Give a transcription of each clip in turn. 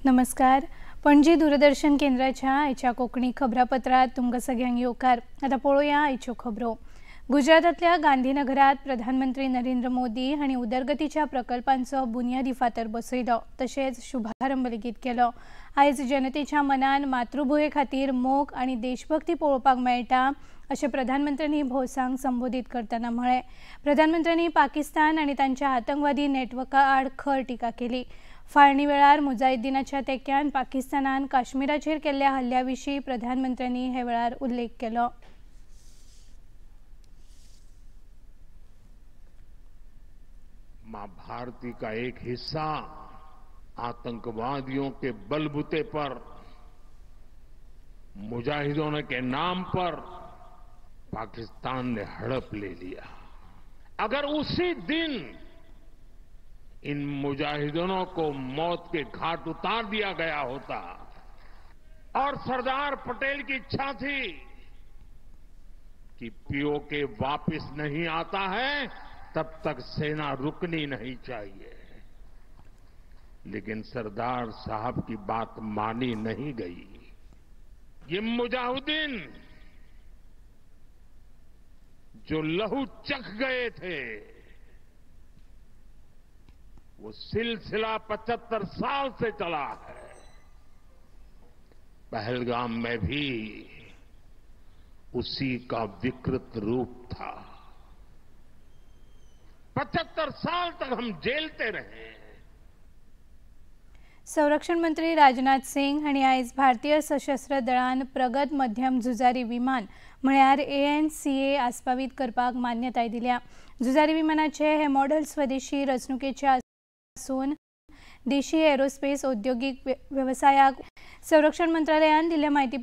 नमस्कार, पणजी दूरदर्शन केंद्राच्या आयच्या कोंकणी खबरापत्रात तुमकां सगळ्यांक येवकार। आतां पळोवया आयच्यो खबरो। गुजरातांतल्या गांधीनगरात प्रधानमंत्री नरेंद्र मोदी हांणी उदरगतीच्या प्रकल्पांचो बुनियादी फातर बसयलो, तशेंच शुभारंभ लेगीत केलो। आयज जनतेच्या मनान मातृभुंये खातीर मोग आनी देशभक्ती पळोवपाक मेळटा अशें प्रधानमंत्र्यांनी भौसांक संबोधीत करतना म्हळें। प्रधानमंत्र्यांनी पाकिस्तान आनी तांच्या आतंकवादी नेटवर्का आड खर टिका केली। फाळणी वेळार मुजाहिद्दीनाच्या तेक्यान पाकिस्तानान काश्मीराचेर केल्ल्या हल्ल्या विशीं प्रधानमंत्र्यांनी हे वेळार उल्लेख केलो। मां भारती का एक हिस्सा आतंकवादियों के बलबूते पर, मुजाहिदों के नाम पर पाकिस्तान ने हड़प ले लिया। अगर उसी दिन इन मुजाहिदीनों को मौत के घाट उतार दिया गया होता, और सरदार पटेल की इच्छा थी कि पीओके वापस नहीं आता है तब तक सेना रुकनी नहीं चाहिए, लेकिन सरदार साहब की बात मानी नहीं गई। ये मुजाहिदीन जो लहू चख गए थे, वो सिलसिला 75 साल से चला है। पहलगाम में भी उसी का विकृत रूप था। 75 साल तक हम जेलते रहे। संरक्षण मंत्री राजनाथ सिंग हांणी आयज भारतीय सशस्त्र दळान प्रगत मध्यम झुजारी विमान म्हळ्यार ANCA आस्पावीत करपाक मान्यताय दिल्या। झुजारी विमानाचे हे मॉडेल स्वदेशी रचणुकेचे आसून देशी एरोस्पेस औद्योगिक वेवसायाक संरक्षण मंत्रालयान दिल्ल्या म्हायती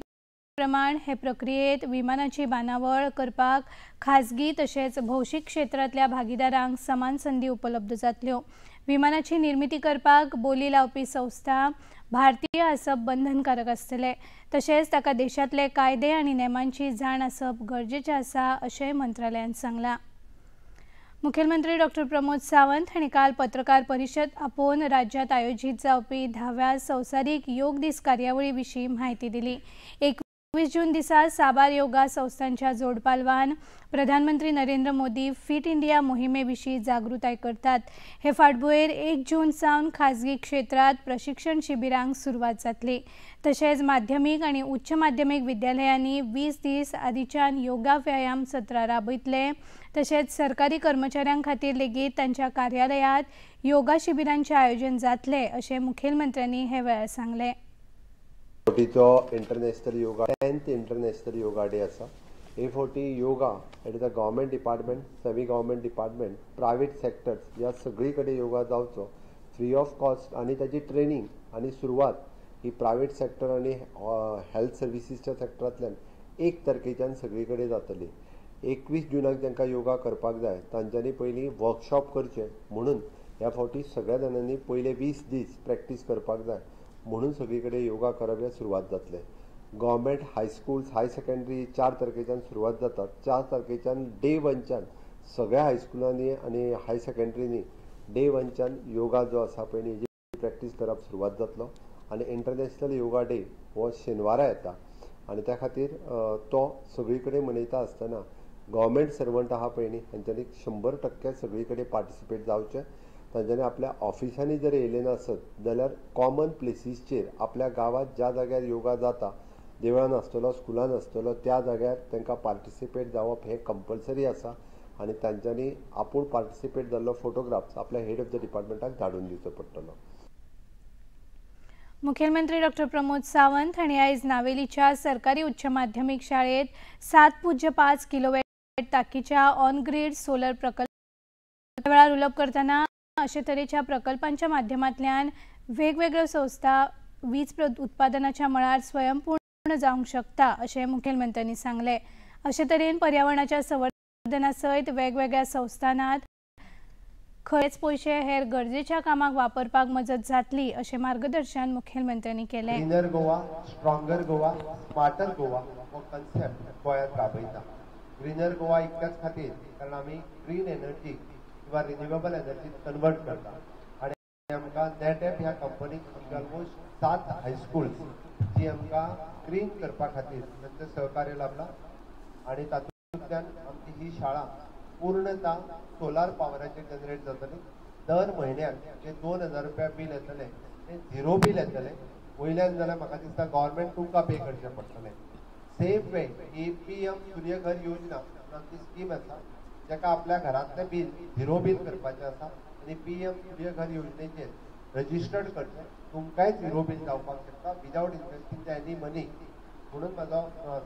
प्रमाण हे प्रक्रियेत विमानाची बांदावळ करपाक खाजगी तशेंच भौशीक क्षेत्रांतल्या भागीदारांक समान संदी उपलब्ध जातल्यो। विमानाची निर्मिती करपाक बोली लावपी संस्था भारतीय आसप बंधनकारक आसतले, तशेंच ताका देशांतले कायदे आनी नेमांची जाण आसप गरजेचें आसा अशें मंत्रालयान सांगलां। मुखेलमंत्री डॉक्टर प्रमोद सावंत हांणी काल पत्रकार परिशद आपोवन राज्यांत आयोजीत जावपी 10व्या संवसारीक योग दीस कार्यावळी विशीं म्हायती दिली। 21 जून दिसा साबार योगा संस्थांच्या जोडपालवान प्रधानमंत्री नरेंद्र मोदी फिट इंडिया मोहिमे विशीं जागृताय करतात। हे फाटभुंयेर 1 जून सावन खाजगी क्षेत्रांत प्रशिक्षण शिबिरांक सुरवात जातली। तशेंच माध्यमीक आनी उच्च माध्यमीक विद्यालयांनी 20 दीस आदींच्यान योगा व्यायाम सत्रां राबयतले। तशेंच सरकारी कर्मचाऱ्यां खातीर लेगीत तांच्या कार्यालयांत योगा शिबिरांचें आयोजन जातलें अशें मुखेलमंत्र्यांनी हे वेळार सांगलें। फावटीचो international yoga 10th international yoga day आसा। हे फावटी yoga it is a government department, semi government department, private sectors ह्या सगळी कडेन योगा जावचो फ्री ऑफ कॉस्ट, आनी ताची ट्रेनींग आनी सुरवात ही प्रायवेट सेक्टर आनी हेल्थ सर्विसीसच्या सेक्टरांतल्यान 1 तारखेच्यान सगळी कडेन जातली। 21 जूनाक तांकां योगा करपाक जाय, तांच्यांनी पयलीं वर्कशॉप करचें म्हणून ह्या फावटी सगळ्या जाणांनी पयले 20 दीस प्रॅक्टीस करपाक जाय म्हणून सगळी कडेन योगा करप हें सुरवात जातलें। गव्हर्मेंट हायस्कूल्स, हाय सेकंडरी 4 तारखेच्यान सुरवात जातात। 4 तारखेच्यान डे 1च्यान सगळ्या हायस्कुलांनी आनी हाय सेकंडरींनी डे 1च्यान योगा जो आसा पळय हेजी प्रॅक्टीस करप सुरवात जातलो। आनी इंटरनॅशनल योगा डे हो शेनवारा येता आनी त्या खातीर तो सगळी कडेन मनयता आसतना गव्हर्मेंट सर्वंट आहा पळय न्ही तांच्यांनी 100% सगळी कडेन पार्टिसिपेट जावचें। तांच्यांनी आपल्या ऑफिसांनी जर येयले नासत जाल्यार कॉमन प्लेसीसचेर आपल्या गांवांत ज्या जाग्यार योगा जाता, देवळान आसतलो, स्कुलान आसतलो, त्या जाग्यार तांकां पार्टिसिपेट जावप हें कंपल्सरी आसा आनी तांच्यांनी आपूण पार्टिसिपेट जाल्लो फोटोग्राफ्स आपल्या हेड ऑफ the डिपार्टमेंटाक धाडून दिवचो पडटलो। मुखेलमंत्री डॉक्टर प्रमोद सावंत हांणी आयज नावेलीच्या सरकारी उच्च माध्यमीक शाळेत 7.5 किलोवॅट ताकीच्या ऑन ग्रीड सोलर प्रकल्पा वेळार उलोवप करतना अशे तरेच्या प्रकल्पांच्या माध्यमांतल्यान वेगवेगळ्यो संस्था वीज उत्पादनाच्या मळार स्वयंपूर्ण जावंक शकता अशें मुखेलमंत्र्यांनी सांगलें। अशे तरेन पर्यावरणाच्या संवर्धना सयत वेगवेगळ्या संस्थानांत खरेच पयशे हेर गरजेच्या कामाक वापरपाक मजत जातली अशें मार्गदर्शन मुखेलमंत्र्यांनी केलें। Greener Goa, stronger Goa, smarter Goa हो कन्सेप्ट गोंयांत राबयता। ग्रीनर गोवा इतल्याच खातीर कारण आमी ग्रीन एनर्जी किंवा रिन्युएबल एनर्जी कन्वर्ट करता। आमकां नेटॅप ह्या कंपनीक आमचे ऑलमोस्ट 7 हायस्कुल्स जी आमकां ग्रीन करपा खातीर तांचें सहकार्य लाभलां आनी तातूंतल्यान आमची ही शाळा पूर्णता सोलार पावराचेर जनरेट जातली. दर म्हयन्याक जे 2000 रुपया बील येतलें तें झिरो बील येतलें. वयल्यान जाल्यार म्हाका दिसता गव्हर्मेंट तुमकां पे करचें पडटलें. सेम वे ही PM Suryaghar योजना आमची स्कीम आसा जाका आपल्या घरांतलें बील झिरो बील करपाचें आसा आनी PM Suryaghar योजनेचेर रजिस्टर्ड करचें, तुमकांय झिरो बील जावपाक शकता विदावट इन्वेस्टींग एनी मनी. म्हणून म्हाजो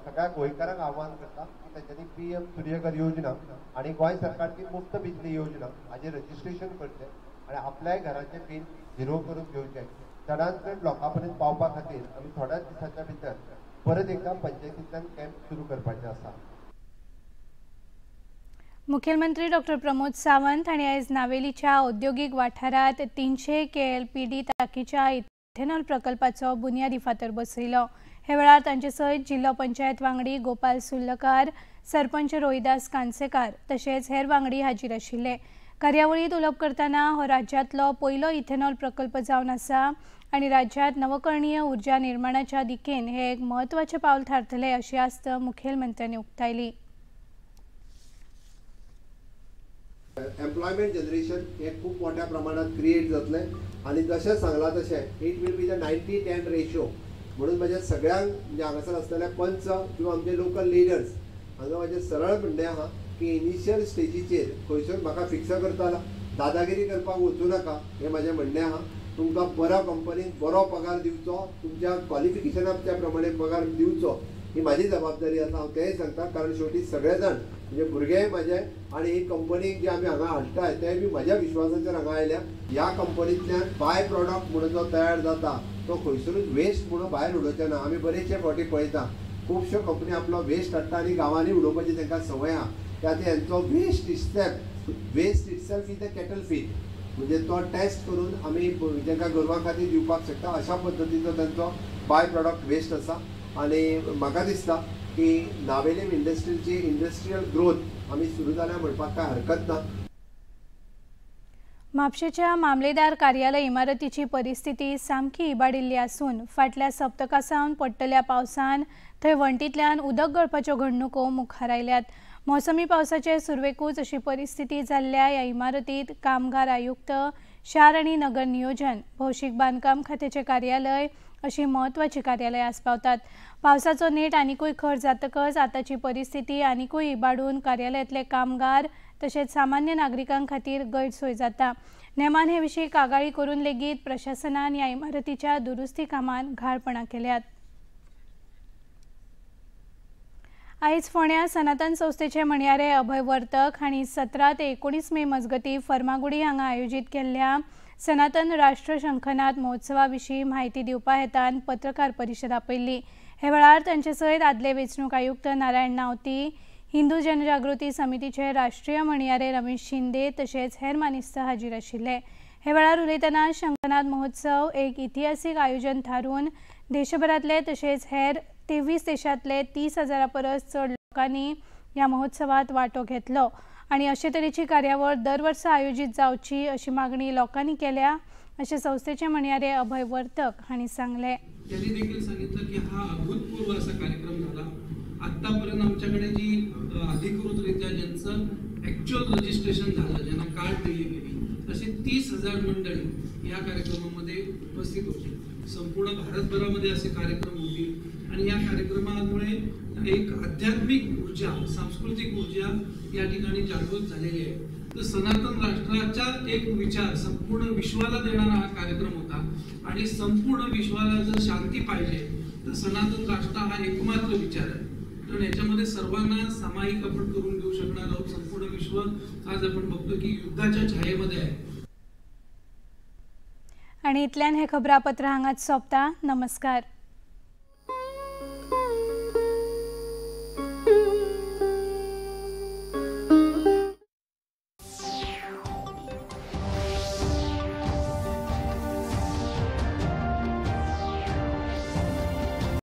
सगळ्या गोंयकारांक आव्हान करता की तांच्यांनी PM Suryaghar योजना आनी गोंय सरकारची मुफ्त बिजली योजना हाजेर रजिस्ट्रेशन करचें आनी आपल्याय घराचें बील झिरो करून घेवचें. चडांत चड लोकां पर्यंत पावपा खातीर आमी थोड्याच दिसाच्या भितर परत एकदा पंचायतींतल्यान कॅम्प सुरू करपाचें आसा. मुखेलमंत्री डॉक्टर प्रमोद सावंत हांणी आयज नावेलीच्या औद्योगिक वाठारांत 300 KLPD तांकीच्या इथेनॉल प्रकल्पाचो बुन्यादी फातर बसयलो. हे वेळार तांचे सयत जिल्लो पंचायत वांगडी गोपाल सुर्लकार, सरपंच रोहिदास कांसेकार तशेंच हेर वांगडी हाजीर आशिल्ले. कार्यावळींत उलोवप करतना हो राज्यांतलो पयलो इथेनॉल प्रकल्प जावन आसा आनी राज्यांत नवकरणीय ऊर्जा निर्माणाच्या दिकेन हे एक म्हत्वाचें पावल थारतलें अशी आस्त मुखेलमंत्र्यांनी उक्तायली. एम्प्लॉयमेंट जनरेशन हे खूब मोठ्या प्रमाणात क्रिएट जातलें आनी जशें सांगलां तशें it will be the 90-10 ratio. म्हणून म्हज्या सगळ्यांक म्हणजे हांगासर आसलेले पंच किंवा आमचे लोकल लिडर्स हांगा म्हाजें सरळ म्हणणें आहा की इनिशियल स्टेजीचेर खंयसर म्हाका फिक्स करताला दादागिरी करपाक वचूं नाका हें म्हाजें म्हणणें आहा. तुमकां बऱ्या कंपनीन बरो पगार दिवचो, तुमच्या क्वॉलिफिकेशनाच्या प्रमाणे पगार दिवचो ही म्हाजी जबाबदारी आसा. हांव तेंय सांगता कारण शेवटी सगळे जाण म्हणजे भुरगेय म्हाजे आनी ही कंपनी जी आमी हांगा हाडटाय तेय बी म्हाज्या विश्वासाचेर हांगा आयल्या. ह्या कंपनींतल्यान बाय प्रोडक्ट म्हणून जो तयार जाता तो खंयसरूच वेस्ट म्हणून भायर उडोवचे ना. आमी बरेचशे फावटी पळयता खुबश्यो कंपनी आपलो वेस्ट हाडटा आनी गांवांनी उडोवपाची तांकां संवय आहा. त्या खातीर हेंचो waste itself is the cattle feed म्हणजे तो टेस्ट करून आमी तांकां गोरवां खातीर दिवपाक शकता अशा पद्दतीचो तांचो बाय प्रोडक्ट वेस्ट आसा. आनी म्हाका दिसता की नावेलीम इंडस्ट्रीची इंडस्ट्रियल ग्रोथ आमी सुरू जाल्या म्हणपाक कांय हरकत ना. म्हापशेच्या मामलेदार कार्यालय इमारतीची परिस्थिती सामकी इबाडिल्ली आसून फाटल्या सप्तका सावन पडटल्या पावसान थंय वण्टींतल्यान उदक गळपाच्यो घडणुको मुखार आयल्यात. मोसमी पावसाचे सुरवेकूच अशी परिस्थिती जाल्ल्या ह्या इमारतीत कामगार आयुक्त, शार आनी नगर नियोजन, भौशीक बांदकाम खात्याचे कार्यालय अशी म्हत्वाची कार्यालयां आस्पावतात. पावसाचो नेट आनिकूय खर जातकच आतांची परिस्थिती आनिकूय इबाडून कार्यालयांतले कामगार तशेंच सामान्य नागरिकां खातीर गैरसोय जाता. नेमान हे विशीं कागाळी करून लेगीत प्रशासनान ह्या इमारतीच्या दुरुस्ती कामांत घाळपणां केल्यात. आयज फोंड्या सनातन संस्थेचे म्हणयारे अभय वर्तक हांणी 17 ते 19 मे मजगती फर्मागुडी हांगा आयोजीत केल्ल्या सनातन राष्ट्र शंखनाद महोत्सवा विशीं म्हायती दिवपा हेतान पत्रकार परिशद आपयल्ली. हे वेळार तांचे सयत आदले वेंचणूक आयुक्त नारायण नावती, हिंदू जनजागृती समितीचे राष्ट्रीय म्हणयारे रमेश शिंदे तशेंच हेर मानेस्त हाजीर आशिल्ले. हे वेळार उलयतना शंखनाद महोत्सव एक इतिहासीक आयोजन थारून देशभरांतले तशेंच हेर 23 देशांतले 30,000 परस चड लोकांनी ह्या महोत्सवात वांटो घेतलो आनी अशे तरेची कार्यावळ दर वर्सा आयोजीत जावची अशी मागणी लोकांनी केल्या अशें संस्थेचे म्हणयारे अभय वर्तक हांणी सांगलें. त्यांनी देखील सांगितलं की हा अभूतपूर्व असा कार्यक्रम झाला. आतापर्यंत आमच्याकडे जी अधिकृतरित्या ज्यांचं ॲक्च्युअल रजिस्ट्रेशन झालं, ज्यांना कार्ड दिली गेली, असे 30,000 मंडळी या कार्यक्रमामध्ये उपस्थित होते. संपूर्ण भारतभरामध्ये असे कार्यक्रम होतील आणि या कार्यक्रमामुळे एक आध्यात्मिक ऊर्जा, सांस्कृतिक ऊर्जा या ठिकाणी जागृत झालेली आहे. तर सनातन राष्ट्राचा एक विचार संपूर्ण विश्वाला देणारा हा कार्यक्रम होता आणि संपूर्ण विश्वाला जर शांती पाहिजे तर सनातन राष्ट्र हा एकमात्र विचार आहे. कारण याच्यामध्ये सर्वांना सामायिक आपण करून घेऊ शकणार आहोत. संपूर्ण विश्व आज आपण बघतो की युद्धाच्या छायेमध्ये आहे. आणि इतल्यान हे खबरापत्र हांगाच सोंपता. नमस्कार.